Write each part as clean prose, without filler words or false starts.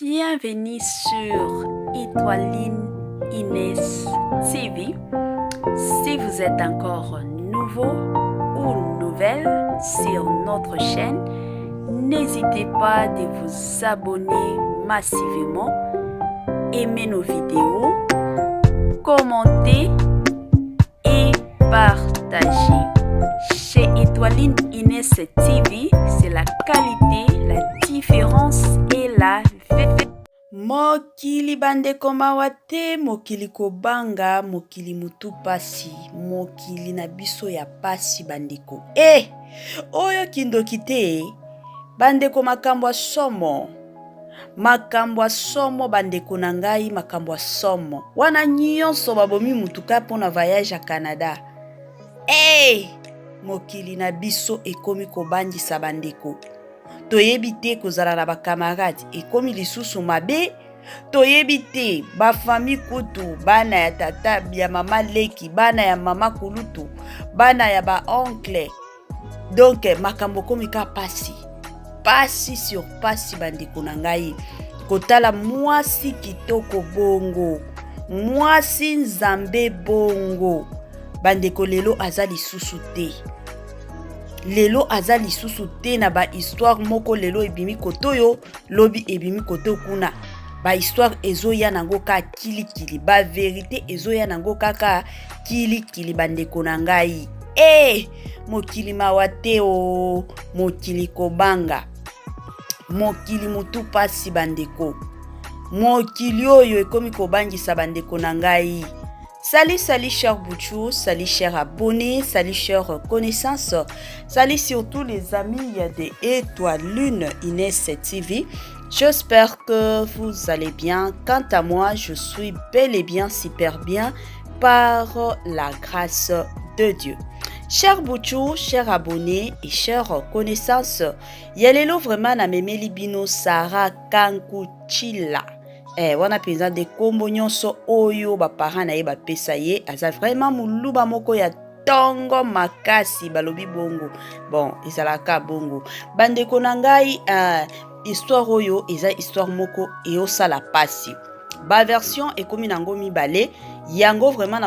Bienvenue sur Étoiline Inès TV. Si vous êtes encore nouveau ou nouvelle sur notre chaîne, n'hésitez pas de vous abonner massivement, aimer nos vidéos, commenter et partager. Chez Étoiline Inès TV, c'est la qualité, la différence et la Mokili bandeko mawa te mokili kobanga mokili mutu pasi mokili na biso ya pasi bandeko e eh, oyo kindoki te bandeko makambo ya somo Makambo ya somo bandeko na ngai, makambo ya somo wana nyonso babomi mutuka mpo na voyage ya Canada. Hey! Eh, mokili na biso ekomi kobangisa bandeko. Toyebi te kozala na bakamarade ekomi lisusu mabe. Toyebi te bafami kutu bana ya tata ya mama leki, bana ya mama kulutu, bana ya baoncle donc makambo ekomi ka pasi pasi sur pasi bandeko na ngai kotala mwasi kitoko bongo mwasi nzambe bongo bandeko lelo aza lisusu te lelo aza lisusu te na bahistoire moko lelo ebimi kotoyo lobi ebimi koto kuna bahistoire ezoya nango kaka kilikili baverite ezoya nango kaka kilikili bandeko na ngai e eh, mokili mawa te o mokili kobanga mokili motu pasi bandeko mokili oyo ekomi kobangisa bandeko na ngai. Salut, salut cher Bouchou, salut cher abonné, salut cher connaissance, salut surtout les amis de Étoile Lune Inès TV. J'espère que vous allez bien. Quant à moi, je suis bel et bien super bien par la grâce de Dieu. Cher Bouchou, cher abonné et cher connaissance, ya lelo vraiment na memeli bino Sarah Kankuchila. Eh, wana mpenza nde nkombo nyonso oyo baparent na ye bapesa ye. Aza vraiment moluba moko ya ntongo makasi, balobi bongo. Bon, ezalaka bongo bandeko na ngai. Histoire oyo eza histoire moko eosala pasi. Baversion ekomi nango mibale. Yango vraiment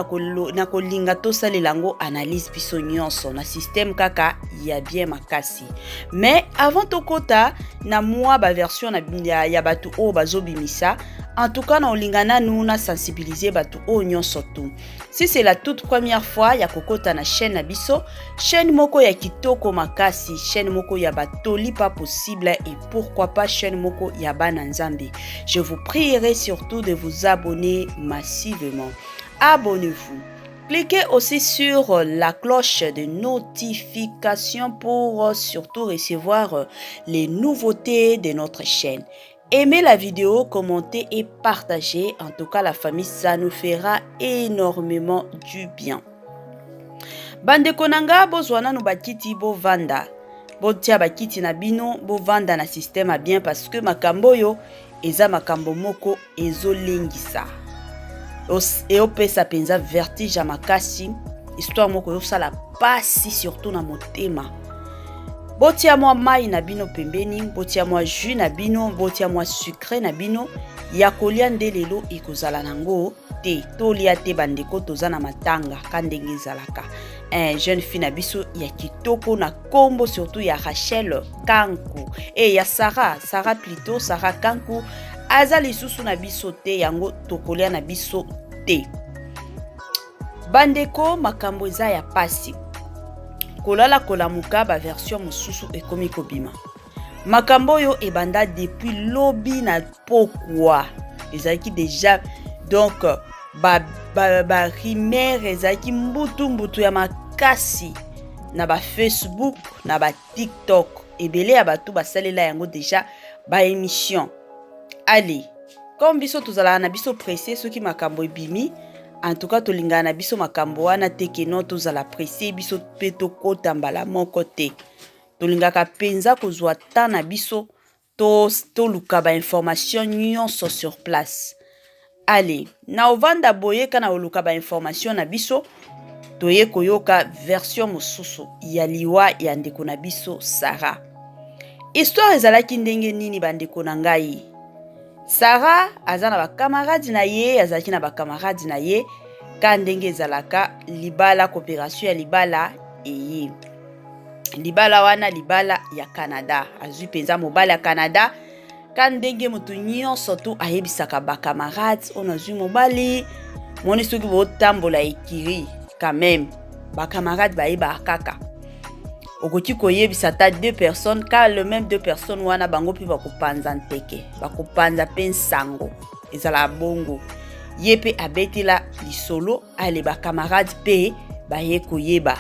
nakolinga tosalela yango analyse biso nyonso na système kaka ya bien makasi. Mais avant tokota na mwa baversion ya bato oyo bazobimisa, en tout cas na olinga nanu na sensibiliser bato oyo nyonso tu. Si c'est la toute première fois ya kokota na chaîne na biso, chaîne moko ya kitoko makasi, chaîne moko ya batoli pas possible et pourquoi pas chaîne moko ya bana nzambe, je vous prierai surtout de vous abonner massivement. Abonnez-vous. Cliquez aussi sur la cloche de notification pour surtout recevoir les nouveautés de notre chaîne. Aimez la vidéo, commentez et partagez. En tout cas, la famille, ça nous fera énormément du bien. Bandeko na nga, bozwa nanu bakiti, bovanda, botia bakiti na bino, bovanda na système ya bien, parce que makambo oyo eza makambo moko ezolengisa, eopesa mpenza vertige ya makasi. Histoire moko ezosala pasi surtout na motema. Botia mwa mai na bino pembeni, botia mwa jus na bino, botia mwa sucre na bino ya kolia. Nde lelo ekozala nango te, tolia te bandeko, toza na matanga ka ndenge ezalaka. Jeune fille na biso ya kitoko na nkombo surtout ya Rachel Kanku e ya Sarah, Sarah plutôt, Sarah Kanku aza lisusu na biso te. Yango tokolia na biso te bandeko. Makambo eza ya pasi, kolala kolamuka baversion mosusu ekomi kobima. Makambo oyo ebanda depuis lobi na pokwa, ezalaki déjà donc barumeur ba, ba ezalaki mbutu mbutu ya makasi na bafacebook, na batiktok. Ebele ya bato basalela yango déjà baémission. Allez, comme biso tozalaka na biso pressé soki makambo ebimi, en tout cas tolingaka na biso makambo wana te keno tozala pressé biso mpe tokɔta mbala moko te. Tolingaka mpenza kozwa temps na biso, toluka bainformation nyonso sur place. Allez, na ovanda boye ka na koluka bainformation na biso, toye koyoka version mosusu ya liwa ya ndeko na biso Sara. Histoire ezalaki ndenge nini bandeko na ngai? Sarah aza na bakamaradi na ye, azalaki na bakamaradi na ye ka ndenge ezalaka libala, cooperation ya libala eye libala wana, libala ya Canada. Azwi mpenza mobali ya Canada ka ndenge moto nyonso tu ayebisaka bakamarade oyo nazwi mobali. Moni soki botambola ekiri quand même, bakamarade bayebaka kaka. Okoki koyebisa ata deux personnes, ka le même deux personnes wana, bango mpe bakopanza nteke, bakopanza mpe nsango. Ezala bongo, ye mpe abetela lisolo ale, bakamarade mpe baye koyeba.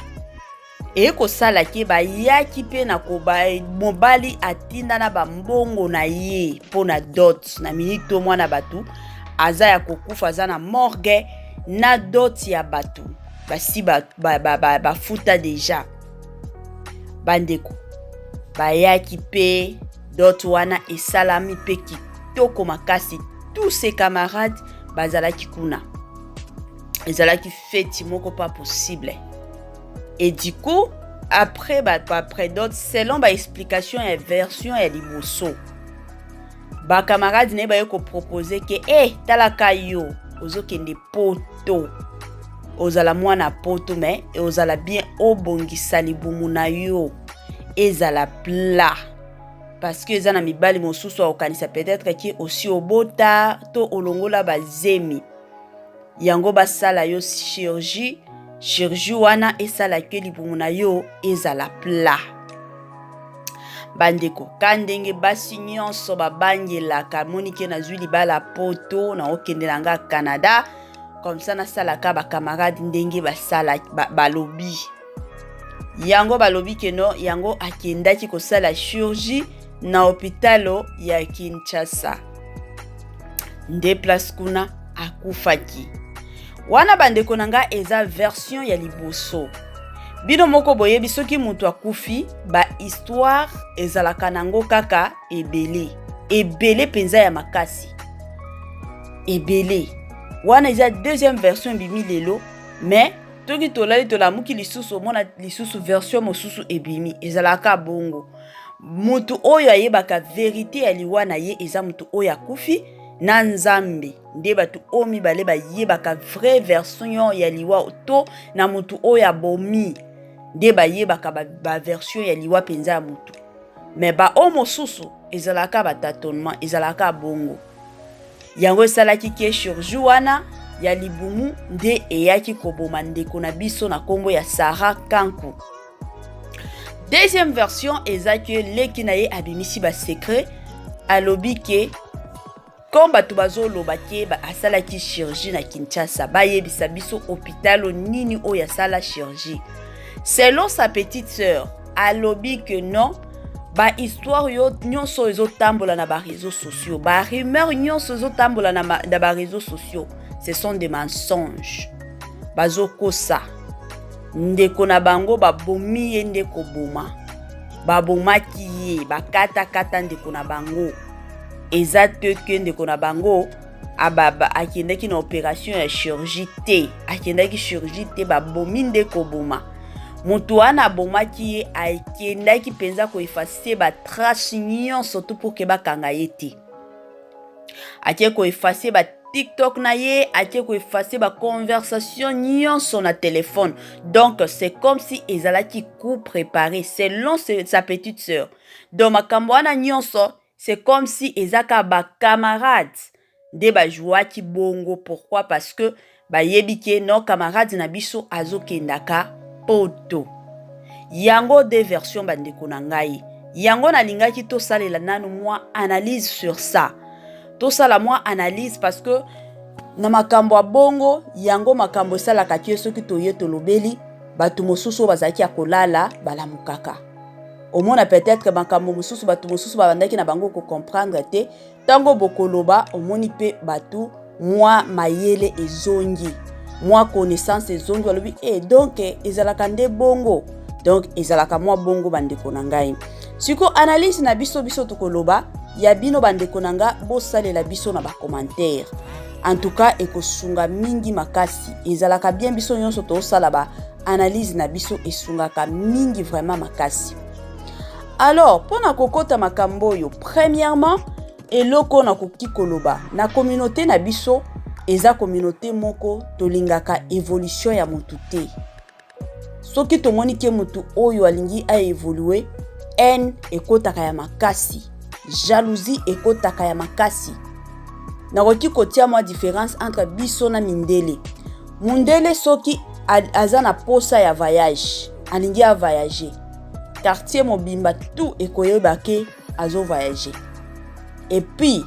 Eye kosala ke bayaki mpe na koba, mobali atinda na bambongo na ye mpo na dot. Na minute to mwana bato aza ya kokufa, aza na morgue, na dot ya bato basi bafuta ba, ba, ba, déjà. Bandeko bayaki mpe, dot wana esalami mpe kitoko makasi. Tous ses camarades bazalaki kuna, ezalaki feti moko pas possible. Et du coup, après bato, après dot, selon baexplication ya version ya liboso, bakamarade na ye baye kopropose ke e talaka yo ozokende Poto, ozala mwana Poto, mais ozala bien, obongisa libumu na yo ezala plat, parce que eza na mibali mosusu akokanisa peut-être ke osi obota to olongola bazemi. Yango basala yo chirurgie. Chirurgie wana esalaki libumu na yo ezala plat. Bandeko, ka ndenge basi nyonso babangelaka, monike nazwi libala Poto, naokende na nga Canada, comme ça nasalaka bakamarade ndenge basala balobi yango, balobi keno yango akendaki kosala chirurgie na hopitalo ya Kinshasa, nde place kuna akufaki wana. Bandeko na nga, eza version ya liboso. Bino moko boyebi, soki moto akufi, bahistoire ezalaka nango kaka ebele ebele mpenza ya makasi ebele. Wana eza deuxième version ebimi lelo, mais toki tolali, tolamuki lisusu, omona lisusu version mosusu ebimi. Ezalaka bongo. Motu oyo ayebaka vérité ya liwa na ye eza motu oyo akufi na Nzambe. Nde bato oyo mibale bayebaka vraie version ya liwa, to na motu oyo abomi nde bayebaka baversion ba ya liwa mpenza ya motu. Mais baoyo mosusu ezalaka batâtonnement, ezalaka bongo. Yango esalaki ke chirurgie wana ya libumu nde eyaki koboma ndeko na biso na nkombo ya Sara Kanku. Deuxième version eza ke leki na ye abimisi basecret, alobi ke comme bato bazoloba ke asalaki chirurgie na Kinshasa, bayebisa biso hôpital nini oyo asala chirurgie. Selon sa petite sœur, alobi ke non, bahistoire yo nyonso ezotambola na baréseaux sociaux, barumeur nyonso ezotambola na baréseaux sociaux, ce sont des mensonges. Bazokosa ndeko na bango, babomi ye nde koboma, babomaki ye, bakatakata ndeko na bango. Eza te ke ndeko na bango akendaki na opération ya chirurgie te, akendaki chirurgie te. Babomi nde koboma. Moto wana abomaki ye, akendaki mpenza koeffacer batrace nyonso to pour ke bakanga ye te. Ake koeffacer ba TikTok na ye, ake koeffacer baconversation nyonso na telefone. Donc c'est comme si ezalaki coup préparé, selon sa petite sœur. Donc makambo wana nyonso, c'est comme si eza kaka bacamarade nde bajouaki bongo. Pourquoi? Parce que bayebi ke no camarade na biso azokendaka Poto. Yango deux version, bandeko na ngai. Yango nalingaki tosalela nanu mwa analyse sur ça, tosala mwa analyse, parce que na makambo ya bongo, yango makambo esalaka te. Soki toye tolobeli, bato mosusu oyo bazalaki ya kolala balamukaka, omona peut-être makambo mosusu bato mosusu babandaki na bango kocomprendre te. Ntango bokoloba, omoni mpe bato mwa mayele ezongi, mwa connaissance ezongi, balobi e donc ezalaka nde bongo. Donc ezalaka mwa bongo, bandeko na ngai. Siko analyse na biso, biso tokoloba ya bino, bandeko na nga, bosalela biso na bacommentaire. En tout cas ekosunga mingi makasi. Ezalaka bien biso nyonso tosala baanalyse na biso, esungaka mingi vraiment makasi. Alors, mpona kokɔta makambo oyo, premièrement Eloko oyo nakoki koloba na communauté na biso, eza communauté moko tolingaka evolution ya motu te. Soki tomoni ke motu oyo alingi aévolue, haine ekotaka ya makasi, jalousie ekotaka ya makasi. Nakoki kotia mwa différence entre biso na mindele. Mundele soki aza na posa ya voyage, alingi avoyage, quartier mobimba tout ekoyeba ke azovoyage. Et puis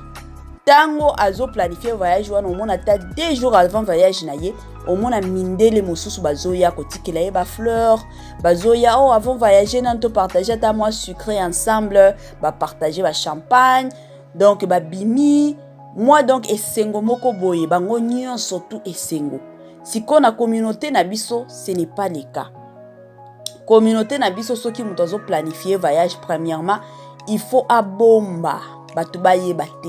ntango azoplanifie voyage wana, omona ata 2 jours avant voyage na ye, omona mindele mosusu bazoya kotikela ye bafleur, bazoya: "Oh, avant voyage nanu topartage ata mwa sucré ensemble." Bapartage bachampagne, donc babimi mwa, donc esengo moko boye, bango nyonso tu esengo. Sikoyo na communauté na biso, ce n'est pas le cas. Communauté na biso, soki moto azoplanifie voyage, premièrement il faut abomba, bato bayeba te.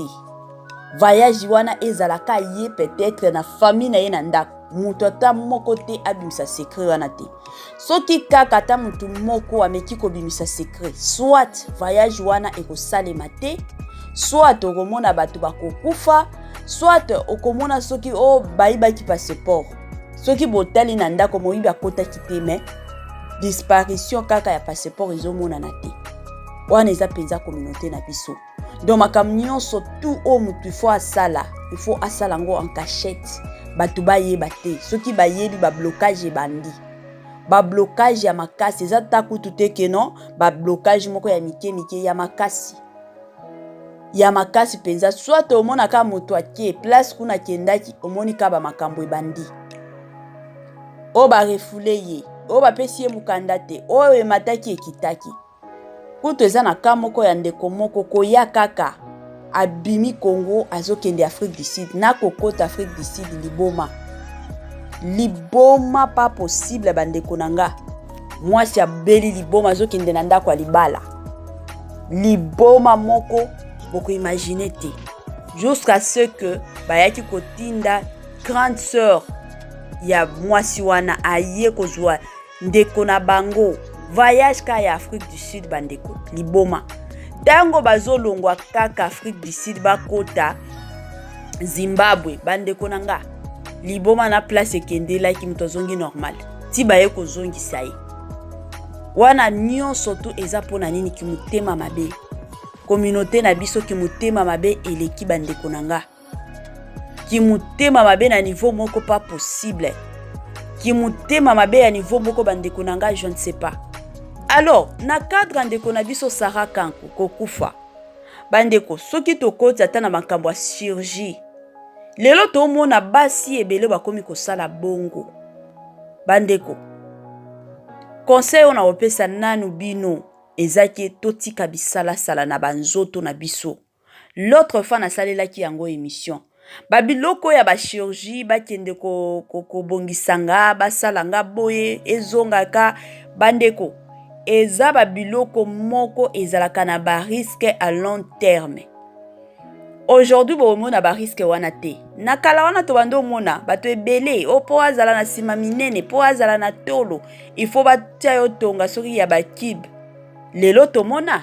Voyage wana ezalaka ye peut-être na famille na ye na ndako, moto ata moko te abimisa secret wana te. Soki kaka ata motu moko ameki kobimisa secret, soit voyage wana ekosalema te, soit okomona bato bakokufa, soit okomona soki oyo bayibaki passeport. Soki botali na ndako, moyibi akotaki te, mais disparition kaka ya passeport ezomonana te. Wana eza mpenza communauté na biso. Donc makambo nyonso tu oyo motu ifo asala, ifo asala yango en cachette, bato bayeba te. Soki bayebi, bablocage ebandi, bablocage ya makasi. Eza ta kutu te ke non, bablocage moko ya mike mike, ya makasi, ya makasi mpenza. Soit omonaka moto ake place kuna, akendaki, omoni kaka bamakambo ebandi, oyo barefouler ye, oyo bapesi ye mokanda te, oyo emataki, ekitaki. Kutu eza na ka moko ya ndeko moko koya kaka abimi Congo, azokende Afrique du Sud. Nakokota Afrique du Sud, liboma, liboma pas possible. Bandeko na nga, mwasi abeli liboma, azokende na ndako ya libala, liboma moko bokoimagine te, jusqu'à ce que bayaki kotinda grande sœur ya mwasi wana aye kozwa ndeko na bango. Voyage ka ya Afrique du Sud, bandeko, liboma. Ntango bazolongwa kaka Afrique du Sud, bakota Zimbabwe, bandeko na nga, liboma na place ekendelaki, moto azongi normal ti baye kozongisa ye. Wana nyonso tu eza mpona nini? Kimotema mabe. Communauté na biso, kimotema mabe eleki. Bandeko na nga, kimotema mabe na niveau moko pas possible, kimotema mabe ya niveau moko, bandeko na nga, je ne sais pas. Alors na cadre ya ndeko na biso Sara Kanku kokufa, bandeko, soki tokoti ata na makambo ya chirurgie, lelo tomona basi ebele bakomi kosala bongo. Bandeko, conseil oyo na kopesa nanu bino ezaki totika bisalasala na banzoto na biso. L'autre fois nasalelaki yango émission, babiloko ya bachirurgie, bakende kobongisa nga, basala nga boye, ezongaka. Bandeko, eza babiloko moko ezalaka na barisque à long terme. Aujourd'hui bomona barisque wana te. Na kala wana tobandi omona bato ebele o mpo azala na nsima minene, mpo azala na tolo, il faut batia yo tonga soki ya bakibe. Lelo tomona,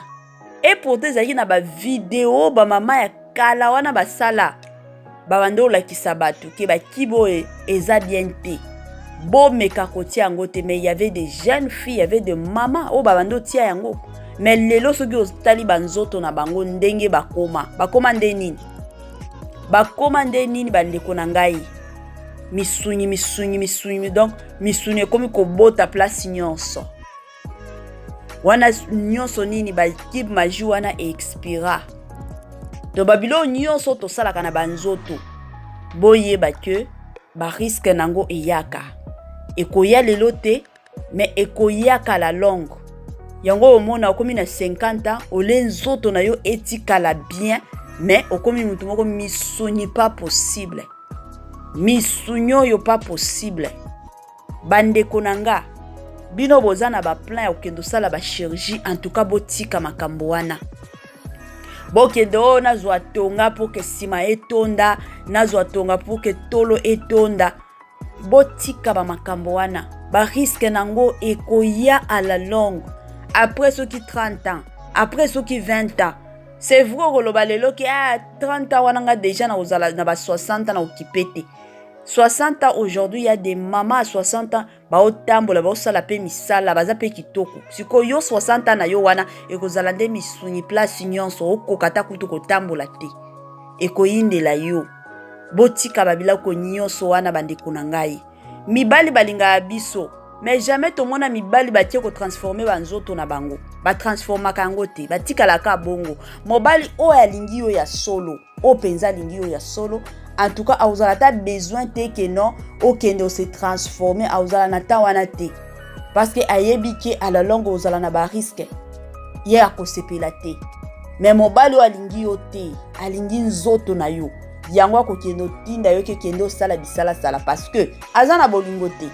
et pourtant ezalaki na bavideo, bamama ya kala wana basala, babandi olakisa bato ke bakibe oyo eza bien te, bomeka kotia yango te. Mais y avait des jeunes filles, y avait des mama oyo babandi otia yango. Mais lelo soki otali banzoto na bango ndenge bakoma, bakoma nde nini? Bakoma nde nini, bandeko na ngai? Misuni, misuni, misuni. Donc misuni ekomi kobota place nyonso wana nyonso. Nini? Bakibe magie wana expira. Donc babiloko nyonso tosalaka na banzoto, boyeba ke barisque nango eyaka, ekoya lelo te, mais ekoyaka la longue. Yango omona okomi na 50 ans, ole nzoto na yo etikala bien, mais okomi motu moko misuni pas possible, misuni oyo pas possible. Bandeko na nga, bino boza na baplan ya kokende osala bachirurgie, en tout cas botika makambo wana. Bokende oyo nazwa tonga mpo ke nsima etonda, nazwa tonga mpo ke tolo etonda, botika bamakambo wana. Barisque nango ekoya à la longue, après soki 30 ans, après soki 20 ans. C'est vrai, okoloba lelo ke ah, 30 ans wana nga déjà nakozala na ba 60 ans, na okipe te. 60 ans, aujourd'hui ya des mama à 60 ans baotambola, baosala mpe misala, baza mpe kitoko. Sikoyo yo 60 ans na yo wana ekozala nde misuni place nyonso, okoka ata kutu kotambola te, ekoyindela yo. Botika babiloko nyonso wana, bandeko na ngai. Mibali balingaka biso, mais jamais tomona mibali batie kotransformer banzoto na bango. Batransformaka yango te, batikalaka bongo. Mobali oyo alingi yo ya solo, oyo mpenza alingi yo ya solo, en tout cas akozala ata besoin te ke non, okende ose transformer. Akozala na temps wana te, parce que ayebi ke à la longue ozala na barisques, ye akosepela te. Mais mobali oyo alingi yo te, alingi nzoto na yo, yango akokende otinda yo ke kende osala bisalasala, parce que aza na bolingo te,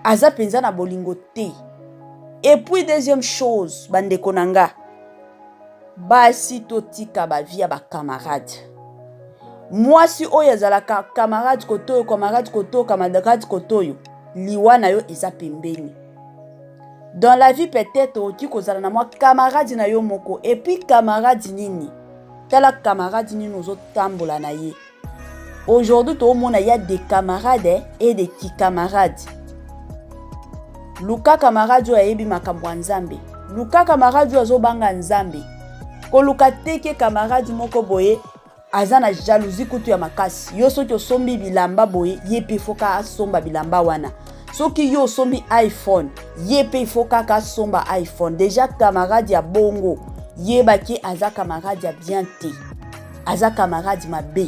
aza mpenza na bolingo te. Et puis deuxième chose, bandeko na nga basi, totika bavie ya bacamarade. Mwasi oyo azalaka camarade kotoyo, camarade kotoyo, camarade kotoyo, liwa na yo eza pembeni. Dans la vie, peut-être okoki kozala na mwa camarade na yo moko. Et puis camarade nini? Tala camarade nini ozotambola na ye. Aujourd'hui toomona ya des camarades et des kicamarades. Luka camarade oyo ayebi makambo ya Nzambe, luka camarade oyo azobanga Nzambe. Koluka te ke camarade moko boye aza na jalousie kutu ya makasi. Yo soki osombi bilamba boye, ye mpe faut kaka asomba bilamba wana. Soki yo osombi iPhone, ye mpe il faut kaka asomba iPhone. Déjà camarade ya bongo, yebaki aza camarade ya bien te, aza camarade mabe.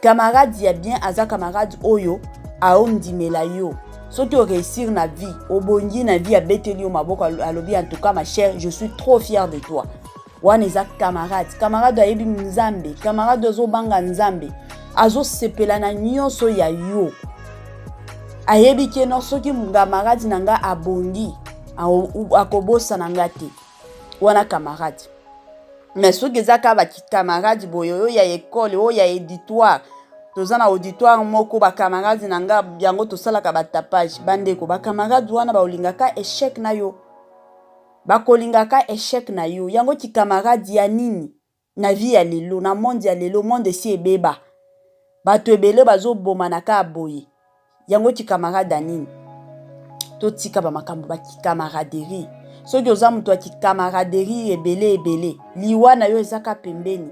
Camarade ya bien aza camarade oyo aondimela yo. Soki oréussir na vie, obongi na vie, abeteli yo maboko, alobi: "En tout cas, ma chère, je suis trop fier de toi." Wana eza camarade. Camarade ayebi Nzambe, camarade azobanga Nzambe, azosepela na nyonso ya yo, ayebi ke no, soki camarade na nga abongi, akobosana nga te. Wana camarade. Mais soki eza kaka bacamarade boye, oyo ya ekole, oyo ya auditoire, toza na auditoire moko, bacamarade na nga, yango tosalaka batapage. Bandeko, bacamarade wana baolingaka échec na yo, bakolingaka échec na yo. Yango kicamarade ya nini na vie ya lelo, na monde ya lelo? Monde esi ebeba, bato ebele bazobomana kaka boye. Yango kicamarade ya nini? Totika bamakambo bakicamaraderie. Soki oza moto ya kicamaraderie ebele ebele, liwa na yo ezaka pembeni.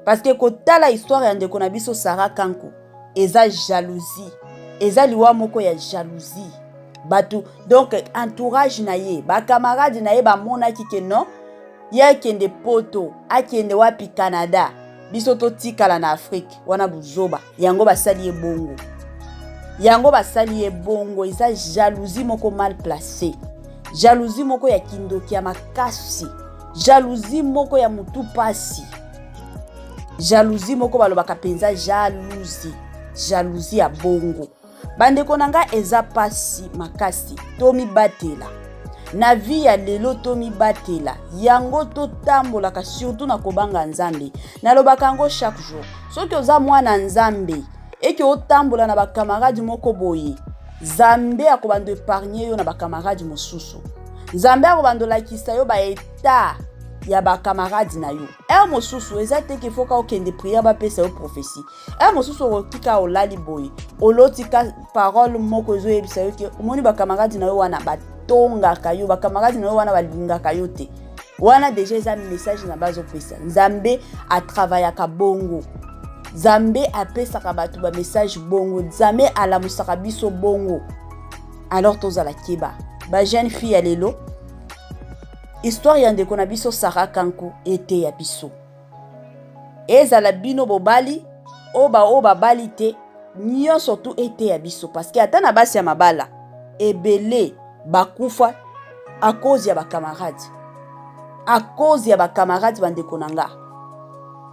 Parce que kotala histoire ya ndeko na biso Sara Kanku, eza jalousie, eza liwa moko ya jalousie. Bato, donc entourage na ye, bacamarade na ye bamonaki ke non, ye akende Poto, akende wapi, Canada, biso totikala na Afrique wana, buzoba. Yango basali ye bongo, yango basali ye bongo. Eza jalousie moko mal placé, jalousie moko ya kindoki ya makasi, jalousie moko ya motu pasi, jalousie moko balobaka mpenza jalousie, jalousie ya bongo. Bandeko na ngai, eza pasi makasi. Tomibatela na vie ya lelo, tomibatela yango, totambolaka surtout na kobanga Nzambe. Nalobaka yango chaque jour: soki oza mwana Nzambe, eke otambola na bacamarade moko boye, Nzambe akobanda épargne yo na bacamarade mosusu. Nzambe akobanda olakisa yo baétat ya bacamarade na yo. Heure mosusu eza te ke faut kaka okende prière bapesa yo prophétie. Heure mosusu okoki kaka olali boye, olotika parole moko ezoyebisa yo ke omoni bacamarade na yo wana batongaka yo, bacamarade na yo wana balingaka yo te. Wana déjà eza message na bazopesa. Nzambe atravaillaka bongo, Nzambe apesaka bato bamessage bongo, Nzambe alamusaka biso bongo. Alors tozala keba, bajeune fille ya lelo. Histoire ya ndeko na biso Sara Kanku eteya biso. Ezala bino bobali, oyo baoyo babali te, nyonso tu eteya biso, parce que ata na basi ya mabala ebele bakufa à cause ya bacamarade, à cause ya bacamarade. Bandeko na nga,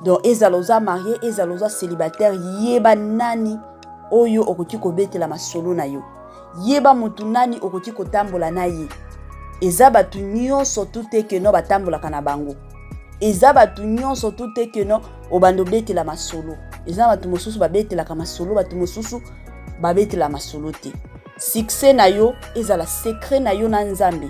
donc ezala oza marié, ezala oza célibataire, yeba nani oyo okoki kobetela masolo na yo, yeba motu nani okoki kotambola na ye. Eza bato nyonso tu te ke no batambolaka na bango, eza bato nyonso tu te ke no obanda obetela masolo. Eza bato mosusu babetelaka masolo, bato mosusu babetela masolo te. Succès na yo ezala secret na yo na Nzambe.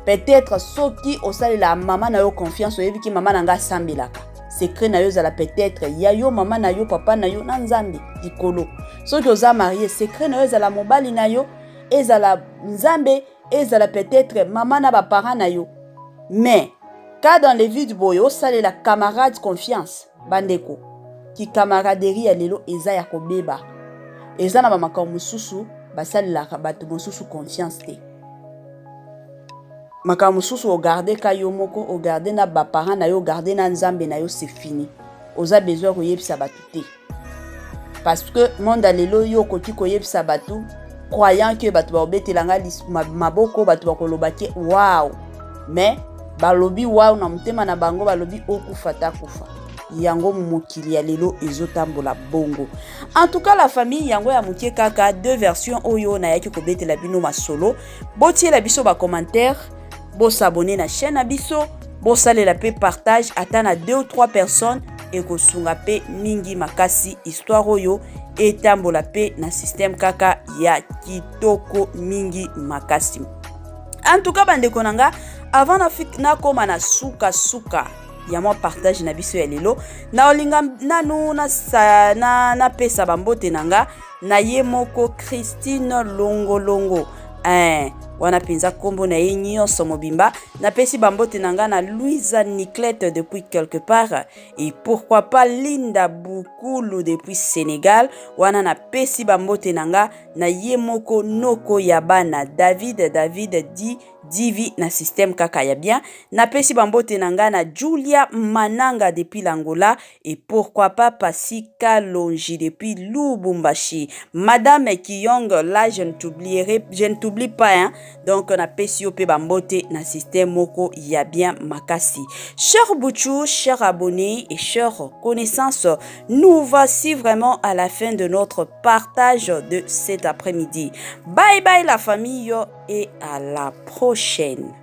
Peut-être soki osalela mama na yo confiance, oyebi ki mama na nga asambelaka, secret na yo ezala peut-être ya yo, mama na yo, papa na yo na Nzambe likolo. Soki oza marié, secret na yo ezala mobali na yo, ezala Nzambe, ezala peut-être mama na baparent na yo. Mais ka dans le vide boye, osalela camarade confiance, bandeko, kicamaraderie ya lelo eza ya kobeba. Eza na bamakambo mosusu basalelaka bato mosusu confiance te. Makambo mosusu ogarde ka yo moko, ogarde na baparent na yo, ogarde na Nzambe na yo, c'est fini. Oza besoin koyebisa bato te, parce que monde ya lelo, yo okoki koyebisa bato croyant ke bato bakobetela nga maboko, bato bakoloba ke wow, mais balobi wow na motema na bango, balobi okufa ta kufa. Yango mokili ya lelo ezotambola bongo. En tout cas, la famille, yango ya moke kaka deux versions oyo nayaki kobetela bino masolo. Botiela biso bacommentaire, bos'abonner na chaîne na biso, bosalela mpe partage ata na deux ou trois personnes, ekosunga mpe mingi makasi. Histoire oyo etambola mpe na système kaka ya kitoko mingi makasi. En tout cas, bandeko na nga, avant nakóma na sukasuka ya mwa partage na biso ya lelo, naolinga nanu napesa na, na bambote na nga na ye moko Christine Longolongo, wana mpenza nkombo na ye nyonso mobimba. Napesi bambote na nga na Louisa Niclette depuis quelque part, et pourquoi pas Linda Bukulu depuis Sénégal. Wana napesi bambote na nga na ye moko noko ya bana David, David di Divi, na système kaka ya bien. Napesi bambote na nga na Julia Mananga depuis l'Angola, et pourquoi pas Pasika Longi depuis Lubumbashi. Madame Kiyong, là je ne t'oublierai, je ne t'oublie pas, hein. Donc napesi yo mpe bambote na système moko ya bien makasi. Cher Bouchou, cher abonné et chers connaissances, nous voici vraiment à la fin de notre partage de cet après-midi. Bye bye la famille et à la prochaine.